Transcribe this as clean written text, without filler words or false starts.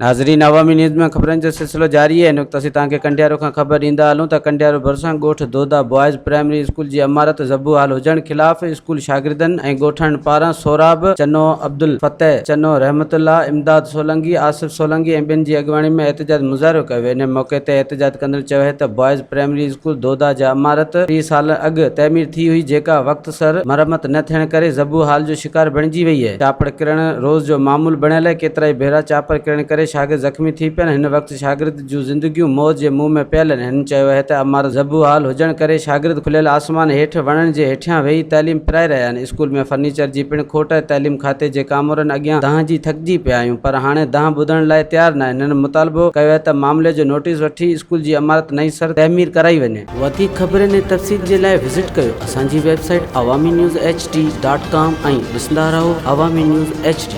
ناظرين عوامي نيوز ۾ خبرن جو سلسلو جاري آهي. هن وقت اسين توهان کي ڪنڊيارو کان خبر ڏيندا هلون ته ڪنڊيارو ڀرسان ڳوٺ دودا بوائز پرائمري اسڪول جي عمارت زبون حال هجڻ خلاف اسڪول شاگردن ۽ ڳوٺاڻن پاران سهراب چنو، عبدالفتح چنو، رحمت الله، امداد سولنگي، آصف سولنگي ۽ ٻين جي اڳواڻي ۾ احتجاج مظاهرو ڪيو ويو. ان موقعي تي احتجاج ڪندڙن چيو آهي ته بوائز پرائمري اسڪول دودا جا عمارت 30 سال اڳ تعمير ٿي هئي جيڪا وقت سر مرمت نه ٿيڻ ڪري زبون حال جو شڪار بڻجي وئي آهي. چاپڙ ڪرڻ روز جو معمول بڻيل آهي، ڪيترائي ڀيرا چاپر ڪرڻ ڪري شاگرد زخمي ٿي پيا آهن، هن وقت شاگرد جون زندگيون موت جي منهن ۾ پيل آهن، هن چيو آهي ته عمارت زبون حال هجڻ ڪري شاگرد کليل آسمان هيٺ وڻن جي هيٺيان ويهي تعليم پرائي رهيا آهن، اسڪول ۾ فرنيچر جي پڻ کوٽ آهي، تعليم کاتي جي ڪامورن اڳيان دانهن جي ٿڪجي پيا آهيون پر هاڻي دانهن ٻڌڻ لاء تيار ناهن، هنن مطالبو ڪيو آهي ته معاملي جو نوٽيس وٺي اسڪول جي عمارت نئين سر تعمير ڪرائي وڃي. وڌيڪ خبرن ۽ تفصيل جي لاء وزٽ ڪيو اسان جي website Awami news H D dot com ۽ ڏسندا رهو عوامي نيوز ايڇ ڊي.